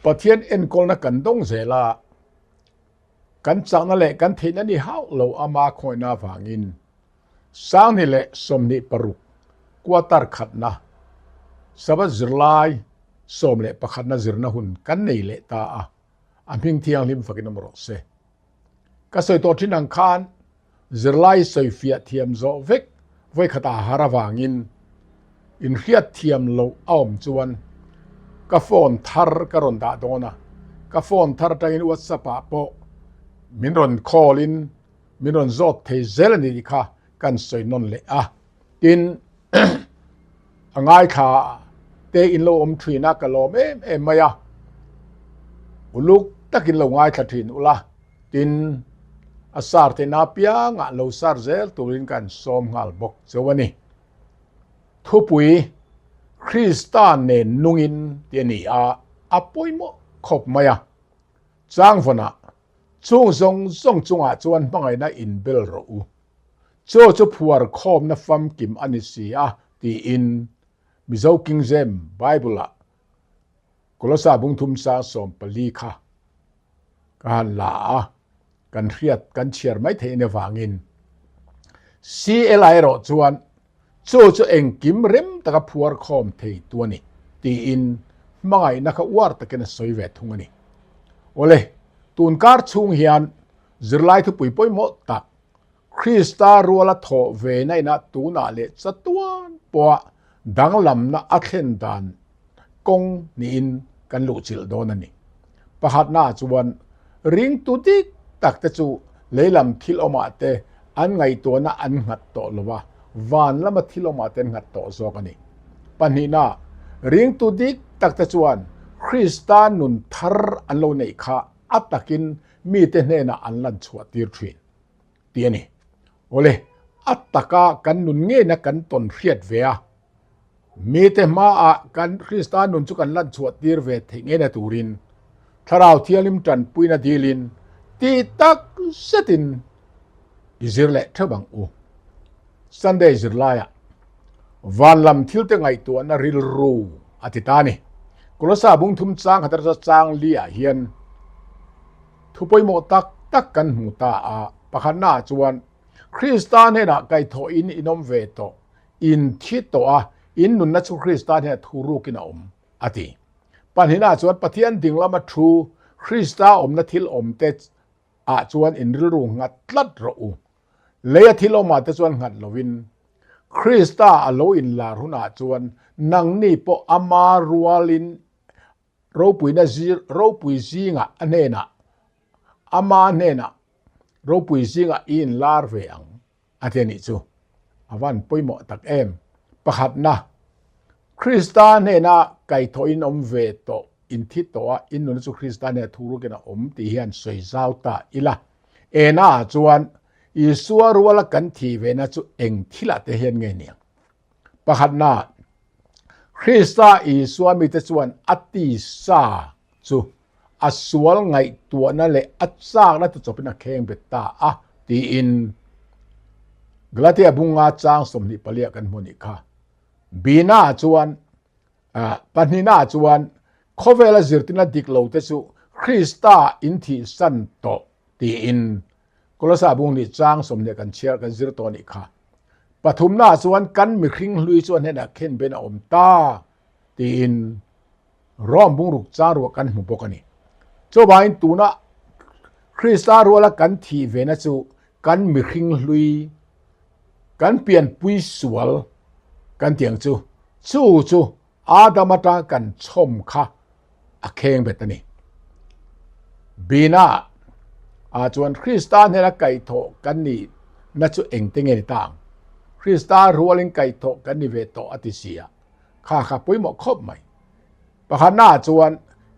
Pathian enkawlna kan dawng zel a, kan chakna leh kan theihna ni hauh lo ama khawihna avangin Sanghnih leh 26 quarter khatna Sabbath zirlai 11na zirna hun kan nei leh ta a, a hming thianghlim fakin awm rawh se. Ka sawi tawh thin ang khan zirlai sawifiah thiam zawh vek vawikhat a har avangin inhriat thiam loh a awm chuan ka phone thar ka rawn dah dawn a, ka phone thar atangin WhatsApp ah pawh min rawn call in min rawn zawt thei zel a ni tih kha kan sawi nawn leh a. Tin, a ngaithla te in lo awm thin a, ka lawm em em mai a. Uluk takin lo ngaithla thin ula, tin, a sar theihna apiangah lo sar zel turin kan sawm nghal bawk cheu a ni. Thupui, Krista nen nungin tih a ni a, a pawimawh khawp mai a. Changvawnah Chung zawng zawng chungah chuan hmangaihna inbel rawh u. Chaw chu phuar khawmna famkim a ni si a, tiin Mizo King James Bible-ah Kolosa bungthum sang 14 kha ka han la a, kan hriat kan chhiar mai theih avangin. CLI erawh chuan Chu chu engkim rem taka phuar khawm thei tu a ni, tiin hmangaihna kha uar takin a sawi ve thung a ni. Awle, tun kar chhung hian zirlai thupui pawimawh tak, Krista ruala thawh ve na inah tunah leh chatuan pawha danglamna a thlen dan kawng niin kan luhchilh dawn a ni. Pakhatnaah chuan ringtu dik tak te chu leilam thil awmah te an ngaihtuahna an nghat tawh lo a, van lama thil awmah te an nghat tawh zawk a ni. Pahnihna, ringtu dik tak te chuan Krista nun thar an lo neih kha a takin mite hnenah an lan chhuah tir thin tih a ni. Awle, a taka kan nun ngeina kan tawn hriat ve a, Mite hmaah kan Krista nun chu kan lanchhuah tir ve theih ngei na turin Thlarau Thianghlim tanpuina dilin ti tak zetin i zir leh theuh ang u. Sunday zirlaiah van lam thilte ngaihtuahna rilru a ti ta a ni. Kolosa bungthum chang khat atanga chang li ah hian thu pawimawh tak tak kan hmu ta a. Pakhatnaah chuan Krista hnenah kaihthawhin in awm ve tawh. In thi tawh a, in nunna chu Krista hnenah thu rukin a awm, a ti. Pahnihnaah chuan Pathian ding lama thu, Krista awmna thil awmte ah chuan in rilru nghat tlat rawh u. Leia thil awmah te chuan nghat lovin, Krista a lo inlar hunah chuan nangni pawh ama rualin ropuina ropui zingah a hnenah, ama hnenah ropui zingah i inlar ve ang. A ti a nih chu. A van pawimawh tak em. Pakhatna, Krista hnena kaihthawhin awm ve tawh, inthi tawh a, in nuna chu Krista hnena thurukin a awm tih hian sawi zau ta ila. Ena ah chuan Isua ruala kan thih vena chu eng thilah te hian nge niang? Pakhatna, Krista Isua mite chuan a tisa chu a sual ngaihtuahna leh a chakna te chawpin a kheng bet ta a, tiin Galatia bunga chang 24 kan hmu nih kha. Bina chuan, pahnihna chuan khawvela zirtirna dik lo te chu Krista in thihsan tawh tiin Kolosa bung nih chang 20 kan chhiar kan zir tawh nih kha. Pathumna chuan kan mihring hlui chuan hnenah khenben a awm ta tiin Rom bungruk chang ruah kan hmu bawk a ni. Chuvangin tuna Krista ruala kan thih vena chu kan mihring hlui, kan pianpui sual kan tih ang chu, chu chu Adam atanga kan chhawm kha a kheng bet a ni. Bina ah chuan Krista hnena kaihthawh kan nih na chu engte nge ni ta ang? Krista rualin kaihthawh kan ni ve tawh a ti si a. Kha kha pawimawh khawp mai. Pakhatna ah chuan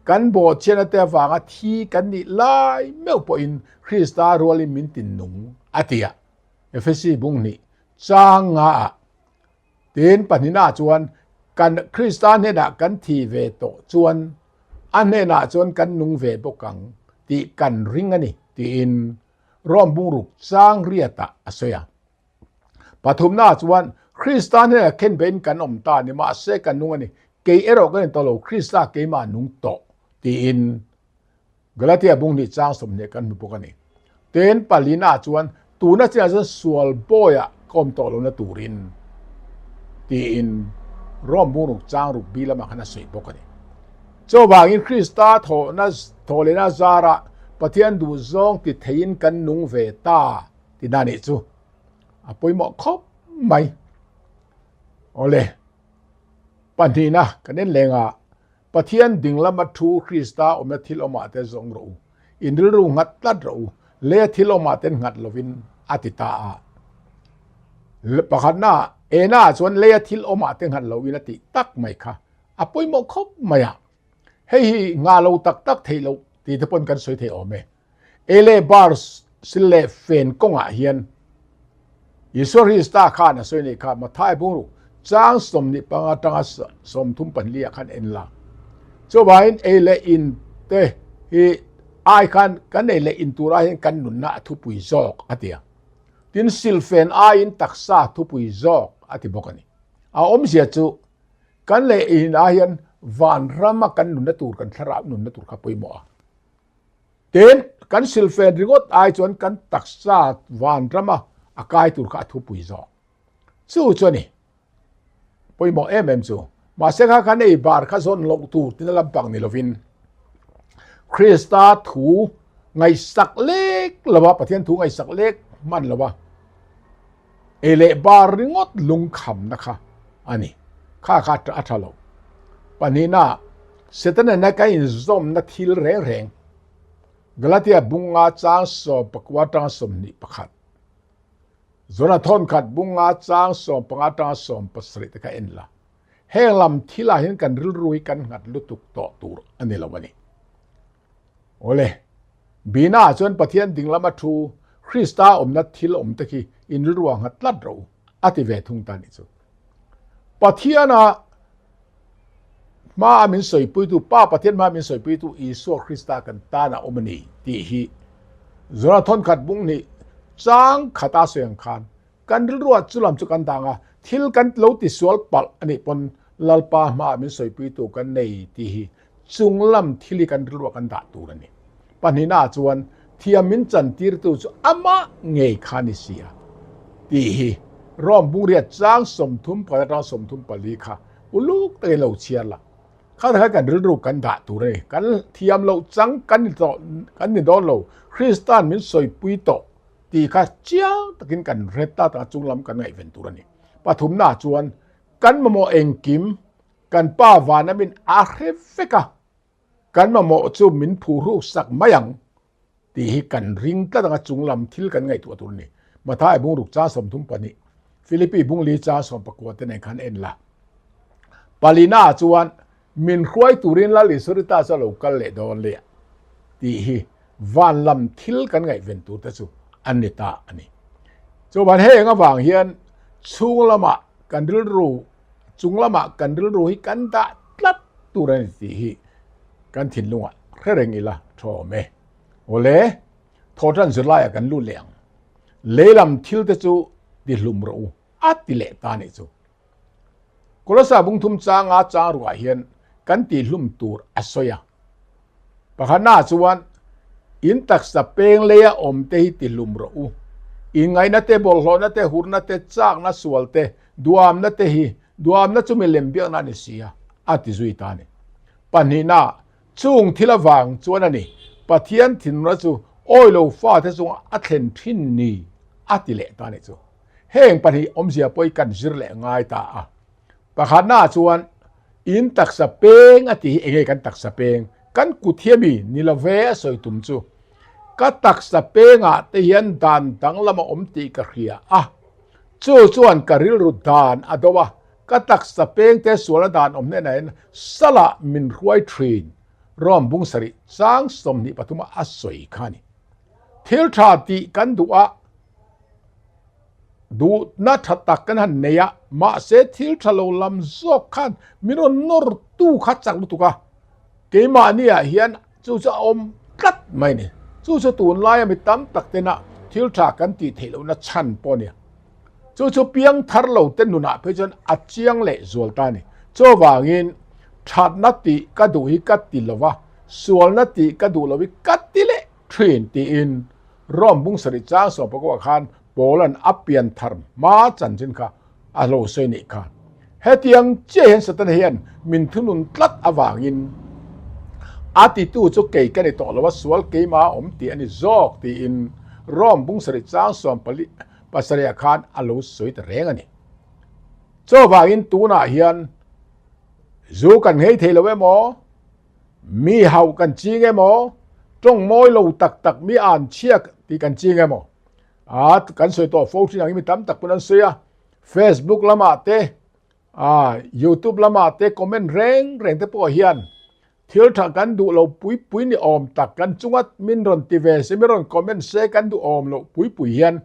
kan bawhchhiatna te avanga thi kan nih lai meuh pawhin Krista rualin min tinnung a ti a. Efesi bung hnih chang nga ah tin pahnihna ah chuan kan Krista hnenah kan thi ve tawh chuan a hnenah chuan kan nung ve bawk ang tih kan ring a ni tiin Rom bungruk chang riatah a sawi a. Pathumna chuan Krista hnenah khen bein kan awm ta a ni, mahse kan nung a ni. Kei erawh ka ni tawh lo, Krista keimah nung tawh. tiin Galatia bung hnih chang 20 kan hmu bawk a ni. Tin, palina chuan tuna chinah chuan sual bawiah ka awm tawh lohna turin tiin Rom bung ruk chang ruk bi lamah khan a sawi bawk a ni. Chuvangin Krista thawhna thawhlehna zarah Pathian duhzawng ti theiin kan nung ve ta tihna nih chu a pawimawh khawp mai. Awle, pahnihna kan en leng a, Pathian ding lama thu Krista awmna thil awmah te zawng rawh u, in rilru nghat tlat rawh u, leia thil awmah ten nghat lovin a ti ta a. Pakhatna, ena ah chuan leia thil awmah te nghat loin a tih tak mai kha a pawimawh khawp mai a. Hei hi ngah lo tak tak theih loh tih te pawn kan sawi thei awm e. Ei leh bar sil leh fen kawngah hian Isua Krista khan a sawi nei kha Mathai bungruk chang 25 atanga 34 ah khan en la. Chuvangin ei leh in te hi ai khan kan ei leh in tur ai hian kan nunna a thupui zawk a ti a. Tin silfen aiin taksa thupui zawk a ti bawk a ni. A awmzia chu kan leh in ah hian vanrama kan nunna tur kan thlarau nunna tur kha pawimawh a. Tin, kan silfen ringawt ai chuan kan taksa vanrama a kai tur kha a thupui zawk. Chu chu a ni. Pawimawh em em chu. Mahse kha khan ei bar kha zawn loh tur tina lampang ni lovin Krista thu ngaihsak lek lova, Pathian thu ngaihsak lek hman lova ei leh bar ringawt lungkhamna kha a ni. Kha kha a tha lo. Pahnihna, Setana nena kan inzawmna thil reng reng Galatia bunga chang 19 atanga 21, Zona thawnkhat bunga chang 15 atanga 17 te kha en la. Heng lam thilah hian kan rilru hi kan nghat lutuk tawh tur a ni lo a ni. Awle, Bina ah chuan Pathian ding lama thu Krista awmna thil awm te khi in rilru ah nghat tlat rawh u a ti ve thung ta nih chu. Pathiana hma a min sawipuitu, Pa Pathian hma a min sawipuitu Isua Krista kan tan a awm a ni tih hi Zona thawnkhat bung hnih chang khata sawi ang khan Kan rilruah chu lam chu kan dang a, thil kan lo tisual palh a nih pawn Lalpa hmaah min sawipuitu kan nei tih hi chung lam thil hi kan rilruah kan dah tur a ni. Pahnihnaah chuan thiam min chantirtu chu amah ngei kha ni si a tih hi Rome bungriat chang 30 atang 34 kha uluk takin lo chhiar la. Kha kha kan rilru kan dah tur a ni. Kan thiam loh chang kan ni tawh kan ni dawn lo. Krista'n min sawipui tawh. Tih kha chiang takin kan hre ta tak a chung lam kan ngaihven tur a ni. Pathumna chuan kan mamawh engkim kan pa vana min a hre vek a, kan mamawh chu min phuhruk sak mai ang tih hi kan ring tlat ang a chung lam thil kan ngaihtuah tur a ni. Mathai bungruk chang 32, Philippi bungli chang 19 te nen khan en la. Palina chuan Min hruai turin Lal Isurita chu a lo kal leh dawn leh tih hi van lam thil kan ngaihven tur te chu an ni ta a ni. Chuvan heng avang hian chhung lamah kan rilru, chung lamah kan rilru hi kan dah tlat tur a ni tih hi kan thinlungah hre reng ila tha awm e. Awle, thawhtan zirlaiah kan lut leh ang. Lei lam thil te chu ti hlum rawh u a ti leh ta nih chu. Kolosa bung thum changa chang ruah hian kan tihhlum tur a sawi a. Pakhatnaah chuan in taksa peng leia awm te hi tihlum rawh u. Inngaihna te, bawlhhlawhna te, hurna te, chakna sual te, duamna te hi duamna chu milem biakna a ni si a, a ti zui ta a ni. Pahnihna, chung thil avang chuan a ni, Pathian thinurna chu awilo fate chungah a thlen thin ni, a ti leh ta a ni chu. Heng pahnih awmzia pawh hi kan zir leh ngai ta a. Pakhatnaah chuan in taksa peng a tih hi enge kan taksa peng? Kan kut hi ami? Ni lo ve a sawi tum chu. Ka taksa pengah te hian dan danglam a awm tih ka hria a. Chu chuan ka rilru dan a do a, ka taksa peng te sualna dan awm hnenah hian salah min hruai thin. Rom bung sarih chang 23 a a sawi kha a ni. Thil tha tih kan duh a, duhna tha tak kan han nei a, mahse thil tha lo lam zawk khan min rawn nawr tu kha chak lutuk a, keimahni ah hian chu chu a awm tlat mai a ni. Chu chu tunlaia mi tam tak tena thil tha kan tih theih lohna chhan pawh a nia. Chu chu piang thar lo te nunah phei chuan a chiang leh zual ta a ni. Chuvangin thatna tih ka duh hi ka ti lova. Sualna tih ka duh lo i ka ti leh thin tiin Rome bung sarih chang sawmpakua khan Paula'n a pian thar hma chanchin kha a lo sawi nih kha. Hetiang chiah hian Setana hian min thunun tlat avangin a titu chu kei ka ni tawh lo a, sual keimah a awm tih a ni zawk tiin Rome bung sarih chang sawmpali pasarihah khan a lo sawi ta reng a ni. Chuvangin tunah hian zu kan nghei thei lo emaw, mi hauh kan ching emaw, tawng mawi lo tak tak mi an chhia tih kan ching emaw, a kan sawi tawh fo thin ang hi mi tam tak pawn an sawi a, Facebook lamah te, a YouTube lamah te comment reng reng te pawh hian thil tha kan duh lo pui pui ni awm tak kan chunga min rawn ti ve se, min rawn comment se kan duh awm loh pui pui hian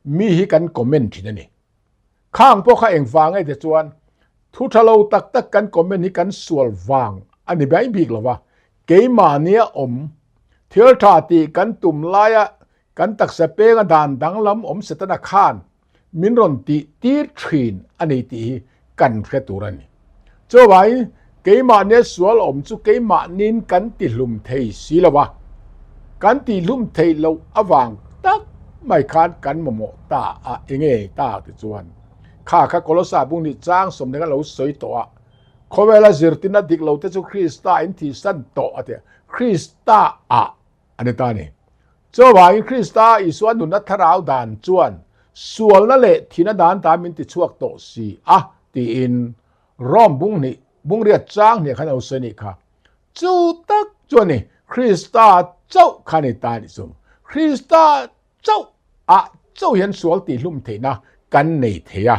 mi hi kan comment thin a ni. Khang pawh kha engvang nge te chuan thu tha lo tak tak kan comment hi kan sual vang a ni mai bik lo va, keimahnia awm thil tha tih kan tum laia kan taksa penga dan danglam awm Setana khan min rawn tih tir thin a ni tih hi kan hre tur a ni. Chuvangin keimahnia sual awm chu keimahnin kan tihlum thei si lo va, kan tihlum theih loh avang tak mai khan kan mamawh ta a enge ta ti chuan kha kha Kolosa bung nih chang sawmneng a lo sawi tawh a, khawvela zirtirna dik lo te chu Krista in thihsan tawh a ti a, Krista ah a ni ta a ni. Chuvangin Krista Isua nunna thlarau dan chuan sualna leh thihna dan ta min tichhuak tawh si a tiin Rome bung hnih bung riat chang hnih khan a lo sawi nih kha. Chu tak chu a ni, Krista chauh kha a ni ta a nih chu. Krista chauh ah chauh hian sual tihhlum theihna kan nei thei a.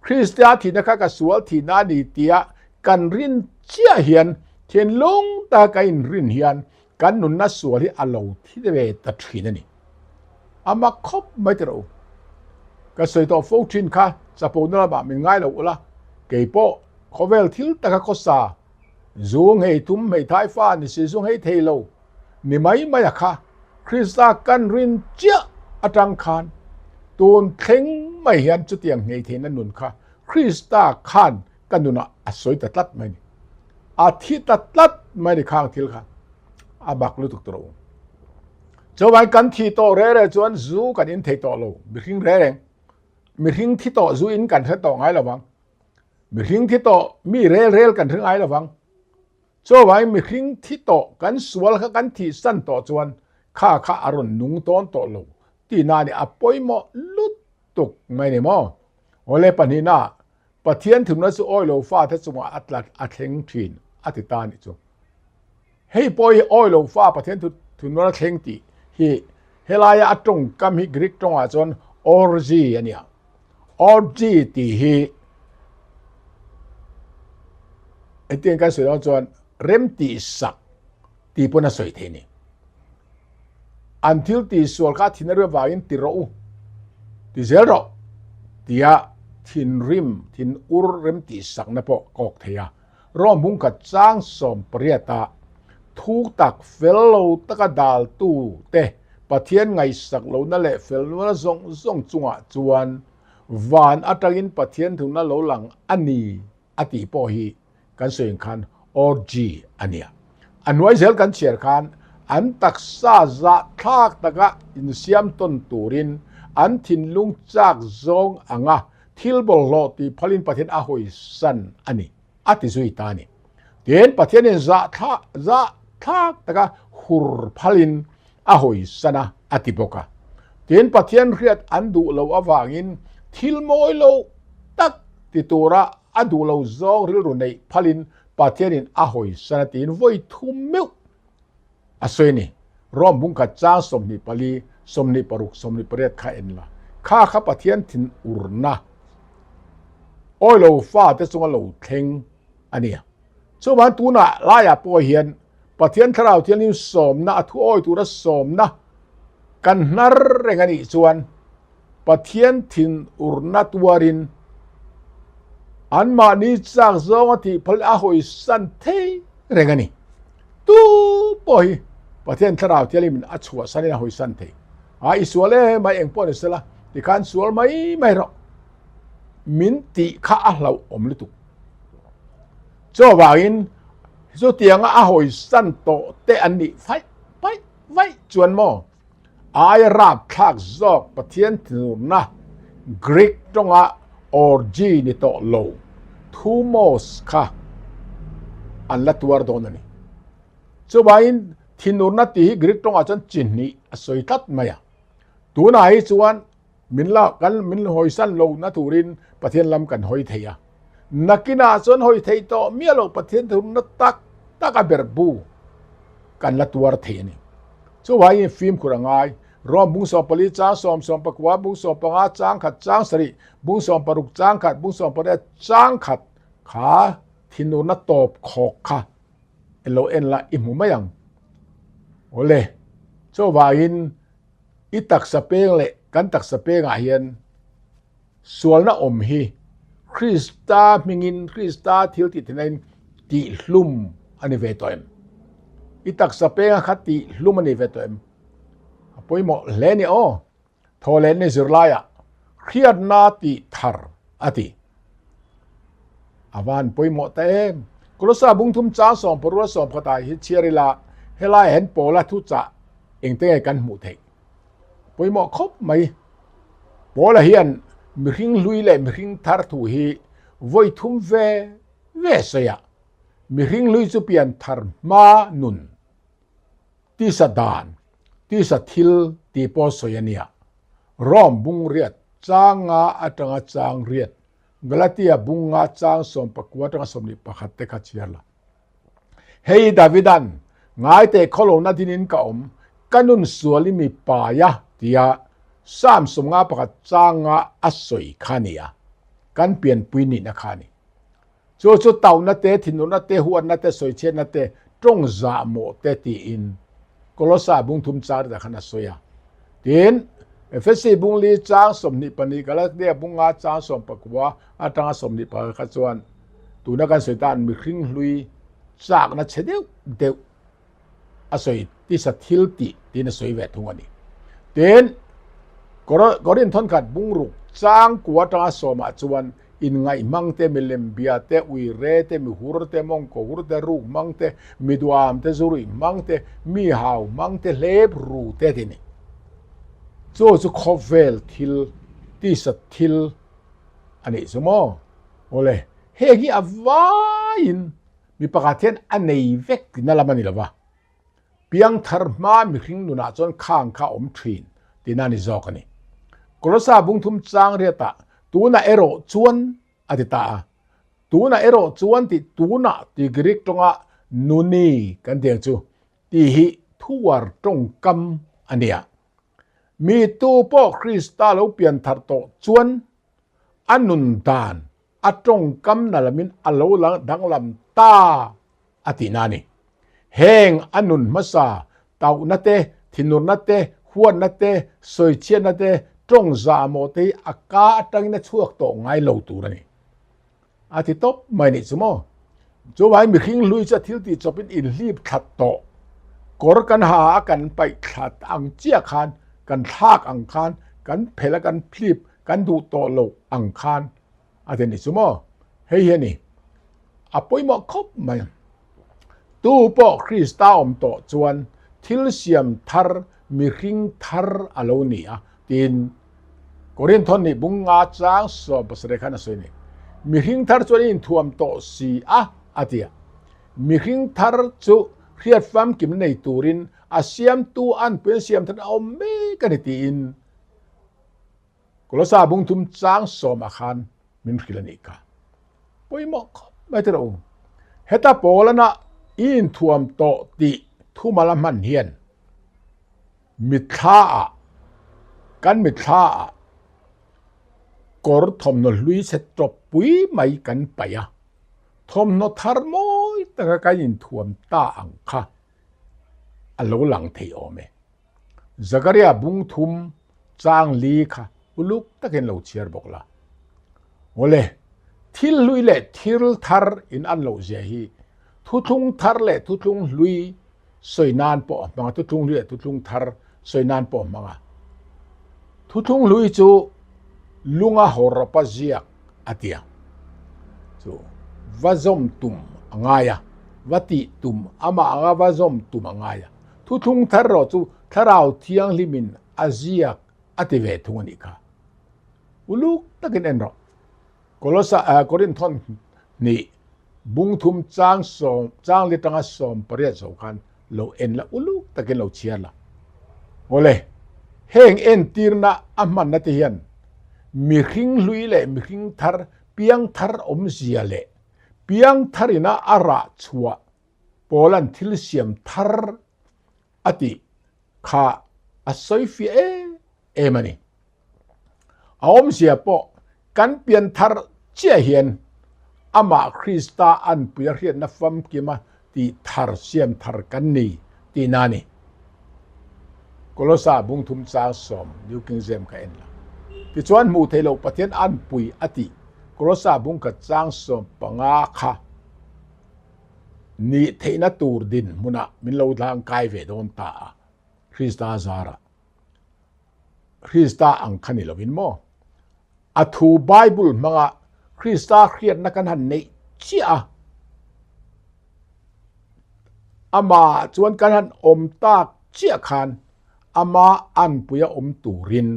Krista thihna kha ka sual thihna a ni tia kan rin chiah hian thinlung taka kan inrin hian kan nunna sual hi a lo thi ve ta thin a ni. A mak khawp mai tiraw u. Ka sawi tawh fo thin kha chapona lamah min ngai lo ula, kei pawh khawvel thil taka khawsa zu nghei thum hmeithai fa ni si zu nghei thei lo ni mai mai a kha Krista kan rin chiah atang khan tun thleng mai hian chutiang nghei theihna nun kha Krista khan ka nunah a sawi ta tlat mai ni. A thi ta tlat mai ni khang thil kha a bak lutuk tawh lo. Chuvangin kan thi tawh re re chuan zu kan in thei tawh lo. Mihring re reng. Mihring thi tawh zu in kan hre tawh ngai lo vang. Mihring thi tawh mi rel rel kan hre ngai lo vang. Chuvangin mihring thi tawh kan sual kha kan thih san tawh chuan kha kha a rawn nung tawn tawh lo tihna ni a pawimawh lutuk mai ni maw. Awle pahnihna Pathian thimna chu awi lo fate chungah a tlat a thleng thin a ti ta nih chu. Hei pawh hi awi lo fa Pathian thunna a thleng tih hi helaia a tawngkam hi Greek tawngah chuan orgy a nia. Orgy tih hi hetiang kan sawi dawn chuan rem tih sak tih pawn a sawi thei a ni. An thil tih sual kha thin a rim avangin ti rawh u, ti zel rawh tia thinrim, thin ur rem tih sakna pawh kawk thei a. Rome hungkhat chang 18 ah thu tak fel lo taka daltu te Pathian ngaihsak lohna leh fel lohna zawng zawng chungah chuan van atangin Pathian thunna lo lang a ni a tih pawh hi kan sawi ang khan orgy a nia. A hnuai zel kan chhiar khan an taksa zahthlak taka insiam tawn turin an thinlung chak zawng anga thil bawlhhlawh tih phalin Pathian a hawisan a ni a ti zui ta a ni. Tin, Pathianin zahthlak taka hur phalin a hawisan a a ti bawk a. Tin, Pathian hriat an duh loh avangin thil mawi lo tak ti tura a duh lo zawng rilru neih phalin Pathianin a hawisan a tiin vawi thum meuh a sawi a ni. Rome bungkhat chang 24, 26, 28 kha en la. Kha kha Pathian thin urna awi lo fate chunga lo thleng a ni a. Chuvang tunah laiah pawh hian Pathian Thlarau Thianghlim sawmna, a thu awi tura sawmna kan hnar reng a nih chuan Pathian thin urna tuarin anmahni chak zawnga tih phal a hawisan thei reng a ni. Tu pawh hi Pathian Thlarau Thianghlimin a chhuahsanin a hawisan thei. A i sual em mai eng pawh ni sela tikhan sual mai mai rawh min tih kha a hlauhawm lutuk. Chuvangin. Chutianga a hawisan tawh te an nih faih faih vaih chuan maw aia rapthlak zawk Pathian thinurna Greek tawnga orgy ni tawh lo thumos kha an la tuar dawn a ni. Chuvangin thinurna tih hi Greek tawngah chuan chi hnih a sawi tlat mai a. Tunah hi chuan Min la kan min hawisan lo na turin Pathian lam kan hawi thei a. Nakinah chuan hawi thei tawh miah lo Pathian thurna tak tak a ber bu kan la tuar thei a ni. Chuvangin fimkhur a ngai. Rom bung 14 chang 10 19 bung 15 chang khat chang sarih bung 16 chang khat bung 18 chang khat kha thinurna tawp khawk kha lo en la i hmu mai ang. Awle, chuvangin I taksa peng leh kan taksa pengah hian sualna awm hi Krista hmingin, Krista thil tih theihnain tihhlum a ni ve tawh em? I taksa penga kha tihhlum a ni ve tawh em? A pawimawh hle a ni aw. Thaw leh ni zirlaiah hriatna tih thar a ti. A van pawimawh ta em. Kolosa bungthum chang sawmparual sawmkhatah hi chhiar ila helai hian Paula thuchah engte nge kan hmuh theih? Pawimawh khawp mai. Paula hian mihring hlui leh mihring thar thu hi vawi thum ve ve sawi a, mihring hlui chu pian thar hma nun, tisa dan, tisa thil tih pawh sawi a nia. Rome bung riat chang nga atanga chang riat, Galatia bung nga chang 19 atanga 21 te kha chhiar la. Hei Davidan, Ngaite khawlona dinin ka awm, ka nun sual i mi pai a, tia Psalm 51 changa a sawi kha a ni a, kan pianpui nihna kha a ni. Chu chu tauhna te, thinurna te, huatna te, sawichhiatna te, tawng zahmawh te tiin Kolosa bung thum chang ritah khan a sawi a. Tin, Efesi bung li chang 22, Galatia bung nga chang 19 atanga 21 kha chuan Tuna kan sawi tan mihring hlui chakna chhe deuh deuh a sawi tisa thil tih tiin a sawi ve thung a ni. Tin, Korinth thawnkhat bungruk chang kua atanga sawmah chuan inngaih hmang te, milem bia te, uire te, mihur te, mawngkaw hur te, ruk hmang te, miduam te, zuruih hmang te, mi hau hmang te, hlep ru te ti a ni. Chu chu khawvel thil, tisa thil a nih chu maw? Awle, heng hi a vaiin mi pakhat hian a nei vek tihna lam a ni lo va, piangthar hma mihring nunah chuan khang kha a awm thin tihna a ni zawk a ni. Kolosa bungthum chang riatah tunah erawh chuan a ti ta a, tunah erawh chuan tih tunah tih Greek tawnga nuni kan tih ang chu tih hi thuar tawngkam a nia. Mi tu pawh Krista lo pianthar tawh chuan A nun dan a tawngkam na lamin a lo danglam ta a tihna a ni. Heng a nun hmasa tauhna te, thinurna te, huatna te, sawichhiatna te, tawng zahmawh te hi a ka atangin a chhuak tawh ngai lo tur a ni. A ti tawp mai nih chu maw? Chuvangin mihring hlui chu a thil tih chawpin inhlip thlat tawh. Kawr kan ha a kan paih thlat ang chiah khan, kan thlak ang khan, kan phelh a kan hlip kan duh tawh loh ang khan a ti nih chu maw? Hei hi a ni. A pawimawh khawp mai. Tu pawh Krista awm tawh chuan thil siam thar, mihring thar a lo ni a, tiin Korinthon nih bung nga chang 17 khan a sawi a ni. Mihring thar chuan i inthuam tawh si a, a ti a. Mihring thar chu hriat famkim nei turin a siamtu anpuiin siam thar a awm mek a ni tiin Kolosa bung thum chang sawmah khan min hrilh a nih kha. Pawimawh khawp mai tiraw u. Heta Paulana i inthuam tawh tih thumal a hman hian Mitthla ah, kan mitthla ah kawr thawmhnaw hlui chhe tawp pui mai kan paih a, thawmhnaw thar mawi taka kan inthuam ta ang kha a lo lang thei awm e. Zakaria bung thum chang li kha uluk takin lo chhiar bawk la. Awle, thil hlui leh thil thar in an loh zia hi thuthlung thar leh thuthlung hlui sawi nan pawh a hmang a, thuthlung hlui leh thuthlung thar sawi nan pawh a hmang a. Thuthlung hlui chu lunga hawrawpa ziak a ti a, chu va zawm tum a ngai a. va tih tum, amah anga va zawm tum a ngai a. Thuthlung thar erawh chu Thlarau Thianghlimin a ziak a ti ve thung a nih kha. Uluk takin en rawh. Kolosa, Korinthon hnih bungthum chang sawm, chang li tanga 18 zo khan lo en la, uluk takin lo chhiar la. Awle, heng entirna a hmanna te hian mihring hlui leh mihring thar, piang thar awmzia leh piang thar ina a rah chhuah Paula'n thil siam thar a tih kha a sawi fiah em em a ni. A awmzia pawh kan pian thar chiah hian amah Krista anpui a hriatna famkima tih thar siam thar kan ni tihna a ni. Kolosa bungthum chang sawm New King James kha en la. Tichuan hmuh theih loh Pathian anpui a tih Kolosa bungkhat chang 15 kha nih theihna tur dinhmunah min lo hlangkai ve dawn ta a, Krista zarah. Krista ang kha ni lovin maw? A thu Bible hmanga Krista hriatna kan han neih chiah a, amah chuan kan han awm tak chiah khan ama anpuia awm turin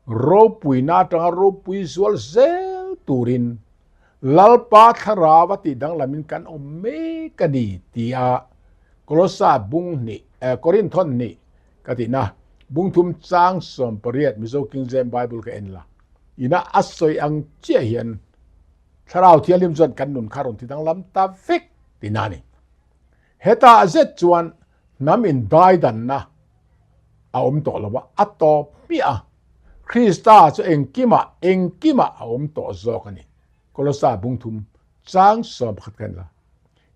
ropuina atanga ropui zual zel turin Lalpa thlarau a tih danglamin kan awm mek a ni tia Kolosa bung hnih, Korinthon hnih ka tihna bungthum chang 18 Mizo King James Bible ka en la. Ina a sawi ang chiah hian Thlarau Thianghlim chuan kan nun kha rawn ti danglam ta vek tihna a ni. Hetah zet chuan hnam indaidanna a awm tawh lo a, a tawp hmiah a. Krista chu engkimah, engkimah a awm tawh zawk a ni. Kolosa bungthum chang 11 kha en la.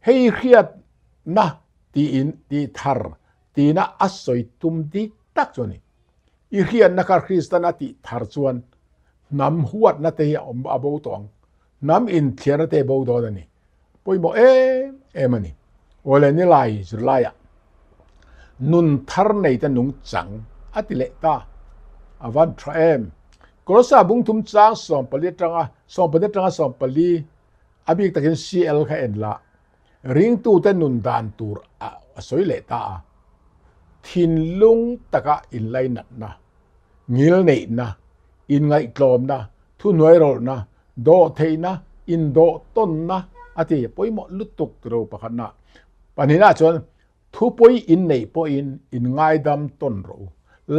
Hei hriatna tiin tih thar tina a sawi tum dik tak chu a ni. I hriatna kha Kristan a tih thar chuan hnam huatna te hi a awm a bo tawh ang. Hnam inthliarna te a bo dawn a ni. Pawimawh em em a ni. Awle nilai zirlaiah nun thar nei te nung chang a ti leh ta. A van tha em. Kolosa bungthum chang 14 atanga 14 atanga 14 a bik takin CL kha en la. Ringtute nun dan tur a sawi leh ta a. Thinlung taka inlainatna, ngilneihna, inngaihtlawmna, thuhnuairawlhna, dawhtheihna, indawhtawnna a ti pawimawh lutuk tiro pakhatna. Pahnihna chuan thupawi inneih pawhin inngaidam tawn rawh u,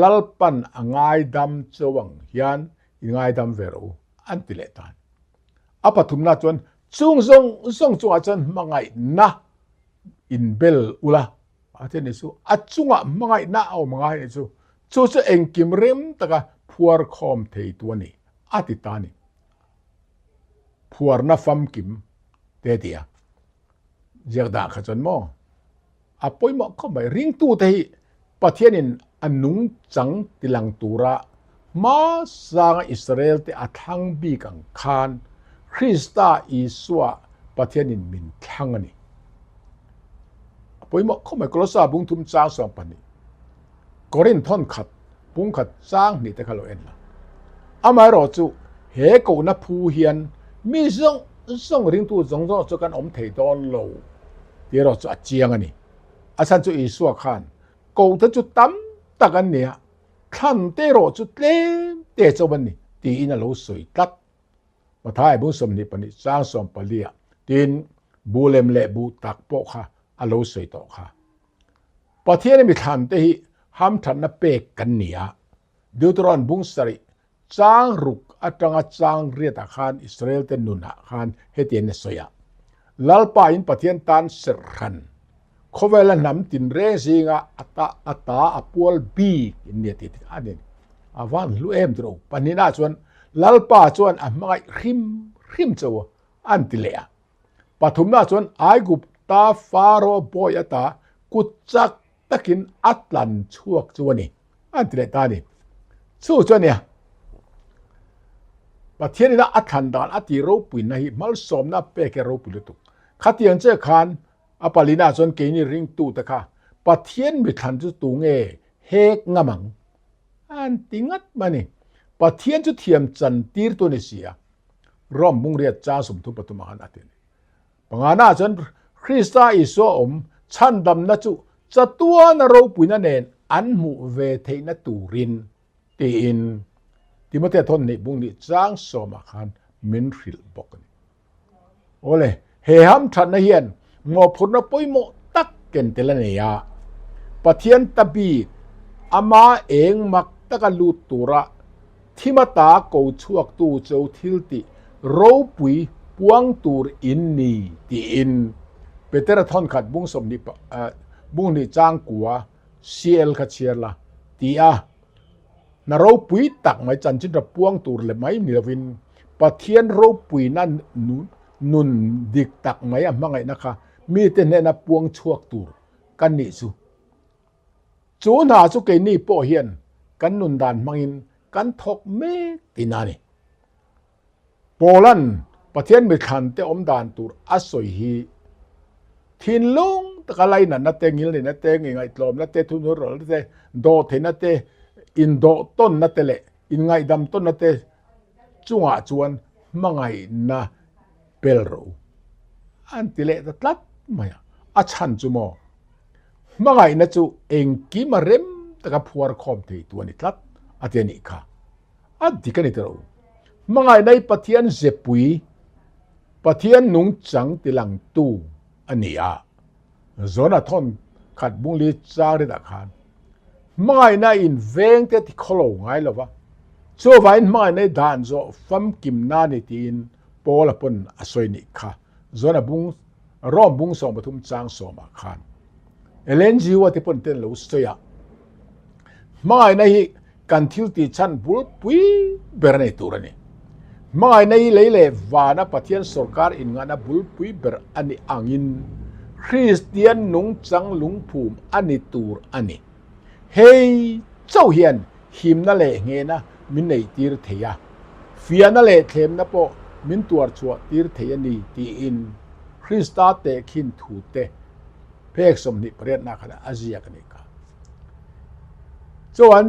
Lalpan a ngaidam cheu ang hian inngaidam ve rawh u an ti leh ta. A pathumna chuan chung zawng zawng chungah chuan hmangaihna inbel ula a ti a ni chu. A chungah hmangaihna a awm ngai a ni chu. Chu chu engkim rem taka phuar khawm theitu a ni a ti ta a ni. Phuarna famkim te a ti a. Ziak dah kha chuan maw a pawimawh khawp mai. Ringtute hi Pathianin a nungchang tilang tura hmasanga Israelte a thlang bik ang khan Krista Isua Pathianin min thlang a ni. A pawimawh khawp mai. Kolosa bungthum chang 12, Korinthon khat bungkhat chang hnih te kha lo en la. Amaherawh chu he kohna phu hian mi zawng zawng ringtu zawng zawng chu kan awm thei dawn lo tih erawh chu a chiang a ni. A chhan chu Isua khan kohte chu tam tak an ni a, thlan te erawh chu tlem te chauh an ni tiin a lo sawi tlat. Mathai bung 22 chang 14 ah tin bu lem leh bu tak pawh kha a lo sawi tawh kha. Pathian mi thlan te hi hamthatna pek kan ni a, Deuteron bung sarih chang ruk atanga chang riatah khan Israel te nunah khan hetiang a sawi a, Lalpa in Pathian tan serhhran khawvela hnam tinreng zinga a ta a ta a pual bik in nia tih a ni. A van hlu em tiro. Pahnihna chuan Lalpa chuan a hmangaih hrim hrim chauh a an ti leh a. Pathumna chuan Aigupta Faro bawi ata kut chak takin a tlan chhuak chu a ni an ti leh ta a ni. Chu chu a nia. Pathian ina a thlan dan a ti ropuina hi malsawmna pek hi a ropui lutuk. Khatiang che khan a palina chuan keini ringtute kha Pathian mi thlan chu tu nge hek ngam ang an ti ngat mai a ni. Pathian chu thiam chan tirtu a ni si a. Rom bungriat chang 33 ah khan a ti a ni. Pangana chuan. Krista Isua awm chhandamna chu chatuana ropuina nen an hmuh ve theihna turin tiin Timothea thawnhnih bungnih chang sawmah khan min hrilh bawk a ni. Awle, he hamthatna hian mawhphurhna pawimawh tak ken tel a nei a. Pathian ta bik ama eng mak taka lut tura thim ata ko chhuaktu cho thil tih ropui puang tur in ni tiin Petera thawnkhat bung sawmhnih bung hnih changkua CL kha chhiar la ti a. Hna ropui tak mai chanchinra puang tur leh mai ni lovin Pathian ropuina nun dik tak mai a hmangaihna kha mite hnena puang chhuak tur kan nih chu. Chu hna chu keini pawh hian kan nun dan hmangin kan thawk mek tihna a ni. Paula'n Pathian mithlante awm dan tur a sawi hi thinlung taka lainatna te, ngilneihna te, ngeingaihtlawmna te, thununrawlna te, dawhtheihna te, indawhtawnna te leh inngaihdam tawnna te chungah chuan hmangaihna pel rawh u an ti leh ta tlat mai a. A chhan chu maw? Hmangaihna chu engkim a rem taka phuar khawm theitu a ni tlat a ti a nih kha. A dik a ni tawh lo. Hmangaihna hi Pathian zepui, Pathian nungchang tilangtu a ni a. Zona thawn khat bungli chang rinah khan hmangaihna in vengte ti khaw lo ngai lo va, chuvangin hmangaihna hi dan zawh famkim na ni tiin Paula pawn a sawi nih kha. Zona bung Rome bung 13 chang sawmah khan Ellen G. White pawn ten lo sawi a, hmangaihna hi kan thil tih chhan bulpui ber a nei tur a ni. Hmangaihna hi lei leh vana Pathian sawrkar inngahna bulpui ber a ni angin Kristian nungchang lungphum a ni tur a ni. Hei chauh hian himna leh nghehna min neihtir thei a, fiahna leh thlemna pawh min tuar chhuah tir thei a ni tiin Krista tehkhin thute phek 28 khan a ziak a nih kha. Chuan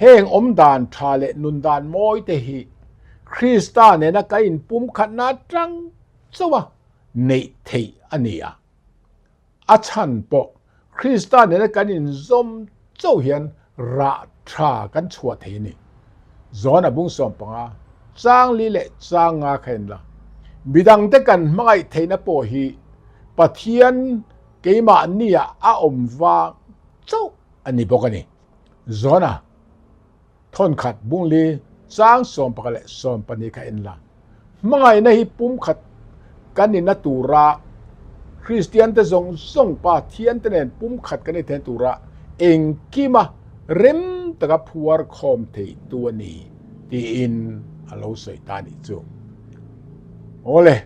heng awmdan tha leh nundan mawi te hi Krista nena ka inpumkhatna atang chauha neih theih a ni a. A chhan pawh Krista nena kan inzawm chauh hian rah tha kan chhuah thei a ni. John-a bung 15, chang li leh chang nga kha en la. Midangte kan hmangaih theihna pawh hi Pathian keimahnia a awm vang chauh a ni bawk a ni. John-a thawnkhat bungli chang 11 leh 12 kha en la. Hmangaihna hi pumkhat kan nihna tura Kristiante zawng zawng Pathiante nen pumkhat kan ni theihna tura engkima rem taka phuar khawm theitu a ni tiin a lo sawi ta a nih chu. Awle,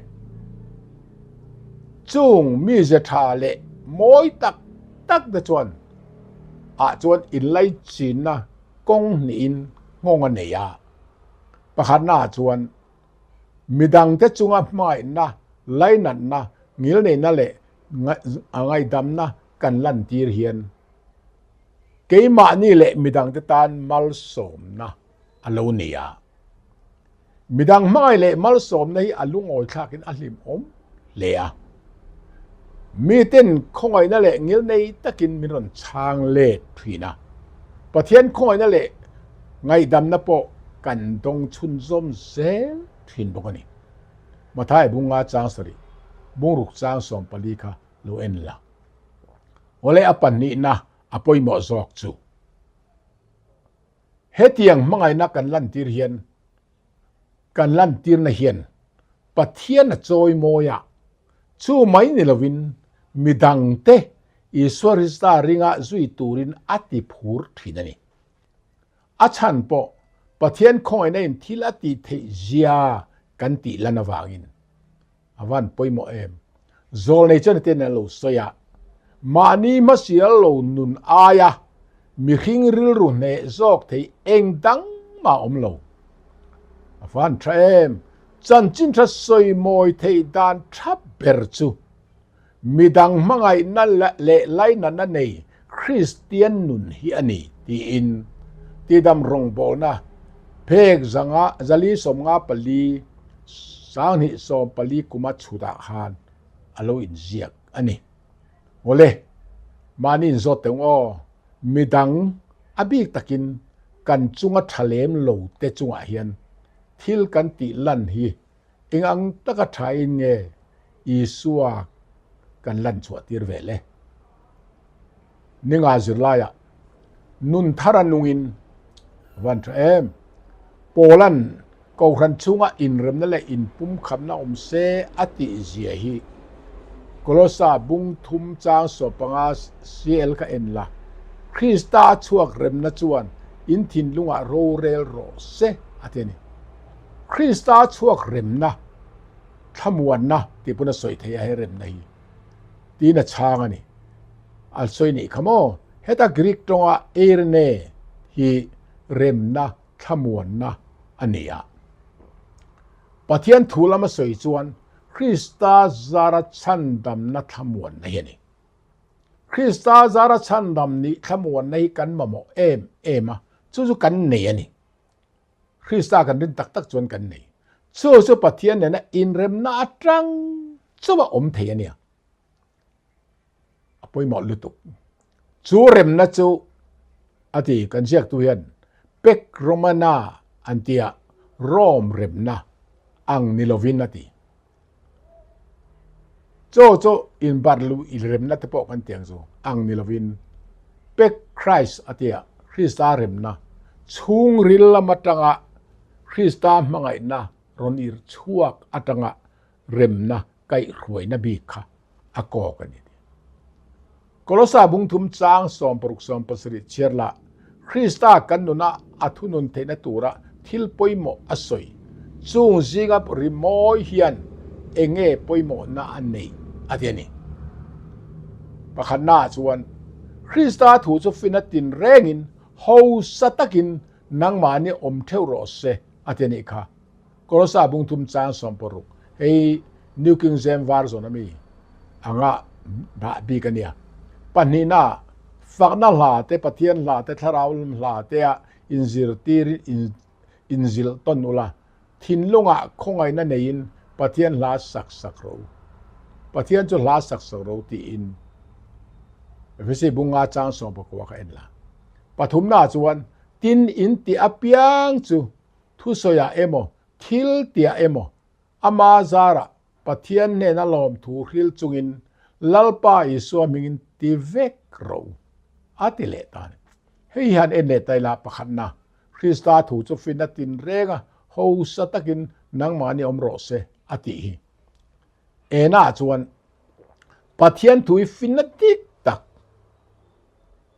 chung mize tha leh mawi tak tak te chuan ah chuan inlaichinna kawng hnihin nghawng a nei a. Pakhatna ah chuan midangte chunga hmangaihna, lainatna, ngilneihna leh ngaihdamna kan lantir hian keimahni leh midangte tan malsawmna a lo ni a. Midang hmangaih leh malsawmna hi a lungawi thlakin a hlimawm hle a. Miten khawngaihna leh ngilnei takin min rawn chhang let thin a. Pathian khawngaihna leh ngaihdamna pawh kan dawng chhunzawm zel thin bawk a ni. Mathai bunga chang sarih, bungruk chang 14 kha lo en la. Awle a pahnihna a pawimawh zawk chu. Hetiang hmangaihna kan lantir hian kan lantirna hian Pathian a chawi mawi a, chu mai ni lovin midangte Isua Krista ringa zui turin a ti phur thin a ni. A chhan pawh Pathian khawngaihna in thil a tih theih zia kan tih lan avangin. A van pawimawh em? Zawlnei chuan hetiang an lo sawi a, Mahni hmasial lo nun aia mihring rilru hneh zawk thei eng dang mah awm lo. A van tha em? Chanchin tha sawi mawi theih dan tha ber chu midang hmangaihna leh lainatna nei Kristian nun hi a ni tiin tidam rawngbawlna phek zanga zali 54 42 kuma chhutah khan a lo inziak a ni. Awle, mahni inzawt teh ung aw, midang a bik takin kan chunga tha lem lo te chungah hian thil kan tih lan hi eng ang taka thain nge Isua kan lan chhuah tir ve le? Ninga zirlaiah nun thar a nungin van tha em? Paula'n Kohhran chhunga inremna leh inpumkhamna awm se a tih zia hi Kolosa bung thum chang 15 CL kha en la, Krista a chhuak remna chuan in thinlungah rorel rawh se a ti a ni. Krista a chhuak remna, thlamuanna tih pawn a sawi thei a he remna hi tiin a chhang a ni. A sawi nih kha maw? Heta Greek tawnga eirene hi remna, thlamuanna a ni a. Pathian thu lama sawi chuan Krista zara chhandamna thlamuanna hi a ni. Krista zara chhandam nih thlamuanna hi kan mamawh em em a, chu chu kan nei a ni. Krista kan rin tak tak chuan kan nei. Chu chu Pathian nena inremna atang chauh a awm thei a nia. A pawimawh lutuk. Chu remna chu a ti kan ziaktu hian Pek Romana an tia Rome remna ang ni lovin a ti. Chaw chu inbar lu i remna te pawh kan ti ang chu ang ni lovin Pek Christ a tia Krista remna chhungril lam atanga Krista hmangaihna rawn ir chhuak atanga remna kaihhruaina bik kha a kawk a ni. Kolosa bung thum chang 16 17 chhiar lah Krista kan nuna a thunun theihna tura thil pawimawh a sawi. Chung zinga rimawi hian enge pawimawhna a nei a ti a ni. Pakhatnaah chuan Krista thu chu fina tinrengin hausa takin nangmahni awm theuh rawh se a ti a nih kha. Kolosa bung thum chang 16 hei New King James Version ami anga dah bik a nia. Pahnihna fakna hla te Pathian hla te thlarau lam hla te a inzirtirin in inzilh tawn ula thinlungah khawngaihna neiin Pathian hla sak sak ro. Pathian chu hla sak sak ro tiin Efesi bunga chang 19 kha en la. Pathumna chuan tin in ti apiang chu Thusawiah emaw, thil tiah emaw, ama zarah Pathian hnena lawmthu hril chungin Lalpa Isua hmingin ti vek ro, a ti leh ta a ni. Hei hian en leh ta ila pakhatna, Krista thu chu finna tinrenga hausa takin nangmahni awm rawh se, a tih hi. Enah chuan Pathian thu hi finna dik tak,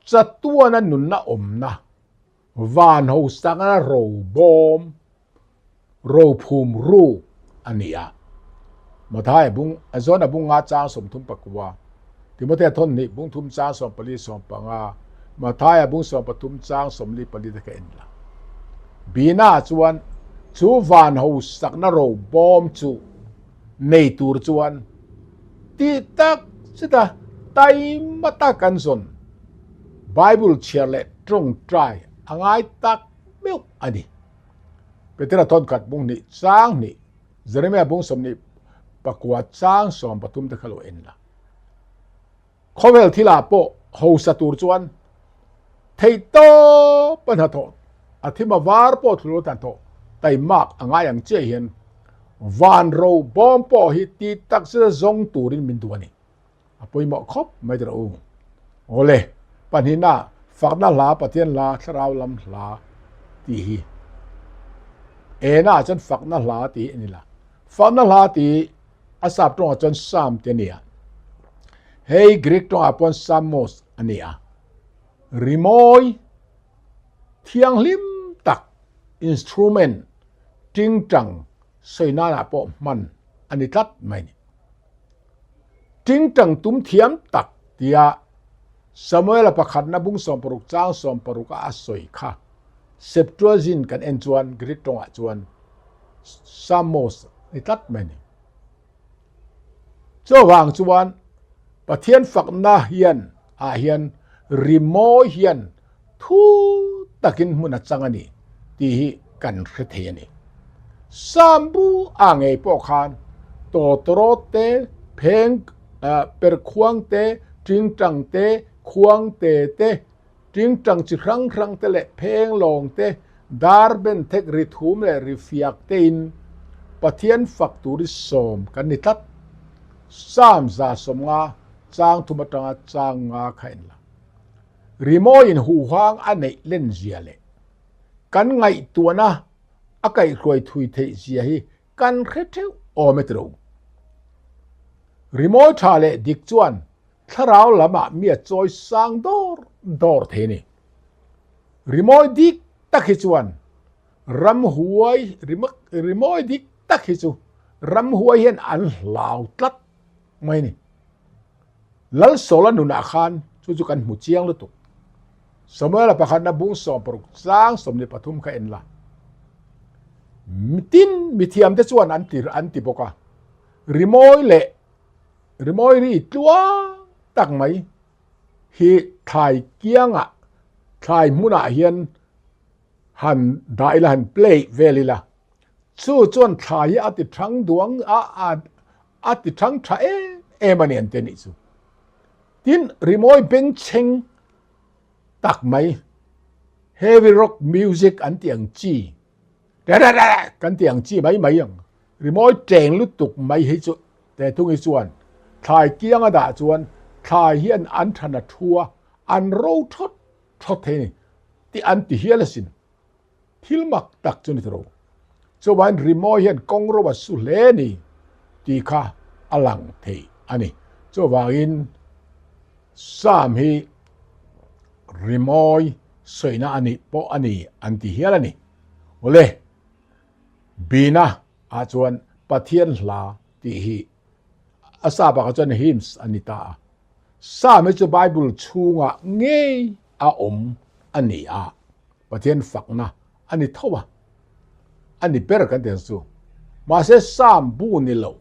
chatuana nunna awmna, Van hosakna ro bawm, ro phum ruk a ni a. Mathaia bung, Johna bung nga chang 34, Timothea thawn hnih bung thum chang 14 15, Mathaia bung 13 chang 44 te kha en la. Bina chuan chu van hosakna ro bawm chu nei tur chuan tih tak zeta taima tak an zawn. Bible chhiar leh tawngtai a ngai tak meuh a ni. Petera thawn khat bung hnih chang hnih, Jeremia bung 24 chang 13 te kha lo en la. Khawvel thilah pawh hausa tur chuan thei tawp a hnathawh, a thim a var pawh thlu lo tan thawh taimak a ngai ang chiah hian van ro bawm pawh hi ti tak zeta zawng turin min duh a ni. A pawimawh khawp mai rawh u. Awle, pahnihna, fakna hla, Pathian hla, thlarau lam hla tih hi. Enah chuan fakna hla tih hi a ni la. Fakna hla tih a sap tawngah chuan psalm tih a ni a. Hei Greek tawngah paw'n psalmos a ni a. Rimawi thianghlim tak instrument tingtang sawi nanah pawh hman a ni tlat mai a ni. Tingtang tum thiam tak tia Samuela pakhatna bung 16 chang 16 a a sawi kha Septuagint kan en chuan Greek tawngah chuan Samos ni tlat mai a ni. Chuvang chuan Pathian fakna hian ah hian rimawi hian thu takin hmun a chang a ni tih hi kan hre thei a ni. Sambu a ngei pawh khan tawtawrawt te pheng. Perkhuang te, tingtang te, khuangte te, tingtang chi hrang hrang te leh phenglawng te, dar benthek ri thum leh ri fiak tein Pathian fak tur i sawm kan ni tlat. Psalm 150 chang thum atanga chang nga kha en la. Rimawiin huhang a neih len zia leh kan ngaihtuahna a kaihhruai thui theih zia hi kan hre theuh awm e tiro. Rimawi tha leh dik chuan thlarau lamah mi a chawi sang dawr dawr thei a ni. Rimawi dik tak hi chuan ramhuai rimawi dik tak hi chu ramhuai hian an hlau tlat mai a ni. Lalsawla nunah khan chu chu kan hmu chiang lutuk. Samuela pakhatna bung 16 chang 23 kha en la. Tin, mithiamte chuan an ti an ti bawk a, rimawi leh rimawi ri tluang tak mai hi thlai kiangah thlai hmunah hian han dah ila han play vel ila chu chuan thlai hi a ti thang duang a a a ti thang tha em em a ni an ti a nih chu. Tin, rimawi bengchheng tak mai heavy rock music an tih ang chi kan tih ang chi mai mai ang rimawi teng lutuk mai hi chu te thung hi chuan thlai kiang a dah chuan thlai hian an than a thu a an ro thawt thawt thei a ni tih an ti hial asin. Thil mak tak chu ni tawh. Chuvain rimawi hian kawng ro a su hle a ni tih kha a lang thei a ni. Chuvangin Psalm hi rimawi sawina a nih pawh a ni an ti hial a ni. Awle, Bina ah chuan Pathian hla tih hi a sa bakah chuan hymns a ni ta a. Psalm hi chu Bible chhungah ngei a awm a ni a. Pathian fakna a ni tho a, a ni ber kan ti ang chu. Mahse Psalm bu ni lo,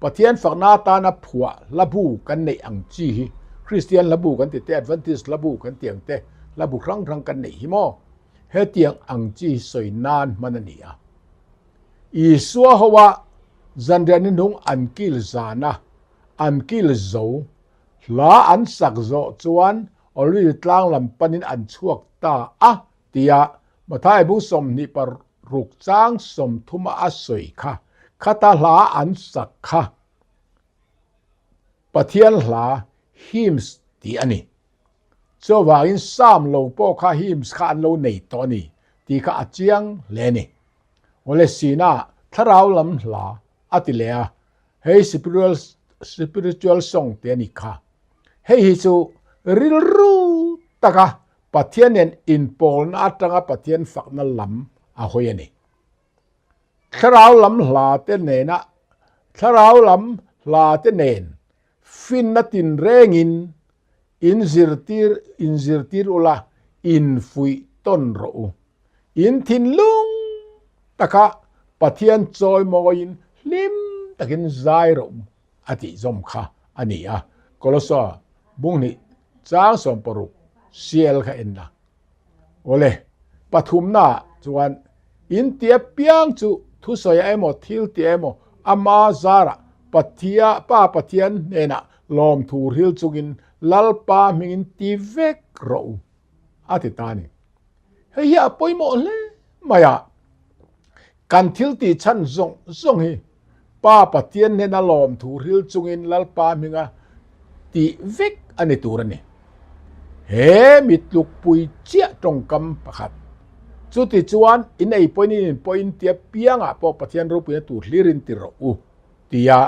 Pathian fakna atana phuah hla bu kan neih ang chi hi, Kristian hla bu kan ti te, Adventist hla bu kan ti ang te, hla bu hrang hrang kan neih hi maw? Hetiang ang chi hi sawi nan hman a ni a. Isua hoa zanriah ni hnung an kil zana an kil zo, hla an sak zawh chuan Olive tlang lam panin an chhuak ta a tia Mathai bung 26 chang 30 a a sawi kha, khata hla an sak kha Pathian hla hymns tih a ni. Chuvangin Psalm lo pawh kha hymns kha an lo nei tawh a ni tih kha a chiang hle a ni. Awle Sina thlarau lam hla a ti leh a, Hei spiritual song te a ni kha. Hei hi chu rilru taka Pathian nen inpawlna atanga Pathian fakna lam a hawi a ni. Thlarau lam hla te nena thlarau lam hla te nen finna tinrengin inzirtir inzirtir ula infuih tawn rawh u. In thinlung taka Pathian chawimawiin hlim takin zai rawh u a tih zawm kha a ni a. Kolosa bunghnih chang 60 sial kha en la. Awle, pathumna chuan in ti apiang chu thusawi emaw thil ti emaw ama zarah Pathia Pa Pathian hnenah lawmthu hril chungin Lalpa hmingin ti vek rawh u a ti ta a ni. Hei hi a pawimawh hle mai a, kan thil tih chhan zawng zawng hi Pa Pathian hnena lawmthu hril chungin Lalpa hminga tih vek a ni tur a ni. He mi tlukpui chiah tawngkam pakhat. Chuti chuan in ei pawhin in in pawhin tia piangah pawh Pathian ropuina tur hlirin ti rawh u tia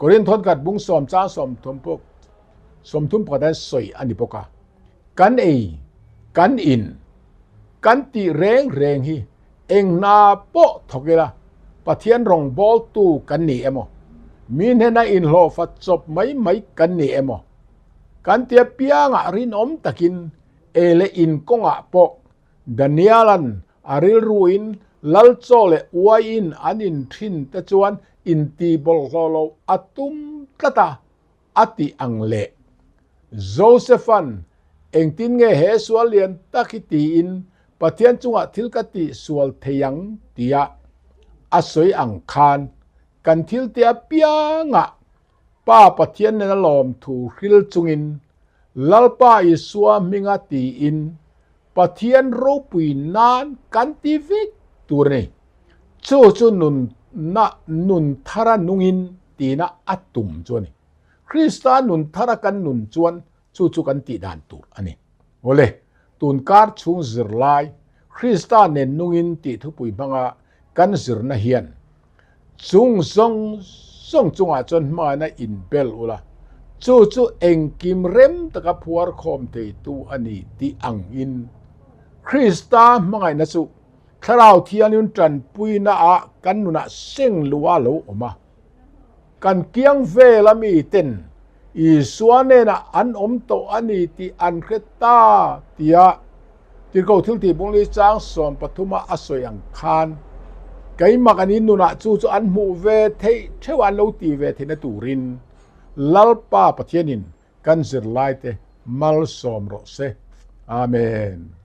Korinthon khat bung sawm chang 30 pawh 31 hian sawi a ni bawk a. Kan ei, kan in, kan tih reng reng hi eng hna pawh thawk ila Pathian rawngbawltu kan ni emaw, mi hnena inhlawhfa chawp mai mai kan ni emaw, kan tia piangah rinawm takin ei leh in kawngah pawh Daniela'n a rilruin Lalchaw leh uaiin an in thin te chuan intihbawlhhlawh loh a tum tlat a. A tih ang leh. Joseph-a'n, Engtin nge he sual lian tak hi tiin Pathian chungah thil ka tih sual thei ang? tia a sawi ang khan kan thil te apiangah. Pa Pathian nena lawmthu hril chungin Lalpa Isua hminga tiin Pathian ropui nan kan ti vek tur a ni. Chu chu nunna nun thara nungin tina a tum chu a ni. Krista nun thara kan nun chuan chu chu kan tih dan tur a ni. Awle, tun kar chhung zirlai Krista nen nungin tih thupui hmanga kan zirna hian chung zawng zawng chungah chuan hmangaihna inbel ula, chu chu engkim rem taka phuar khawm theitu a ni tih angin Krista hmangaihna chu Thlarau Thianghlim tanpuina ah kan nunah seng luh a lo awm a. Kan kiang vela miten Isua hnenah an awm tawh a ni tih an hre ta tia Tirhkoh Thiltih Bungli chang 13 a a sawi ang khan keimah kan in nunah chu chu an hmuh ve theih theuh a an lo tih ve theihna turin Lalpa Pathianin kan zirlaite malsawm rawh se. Amen.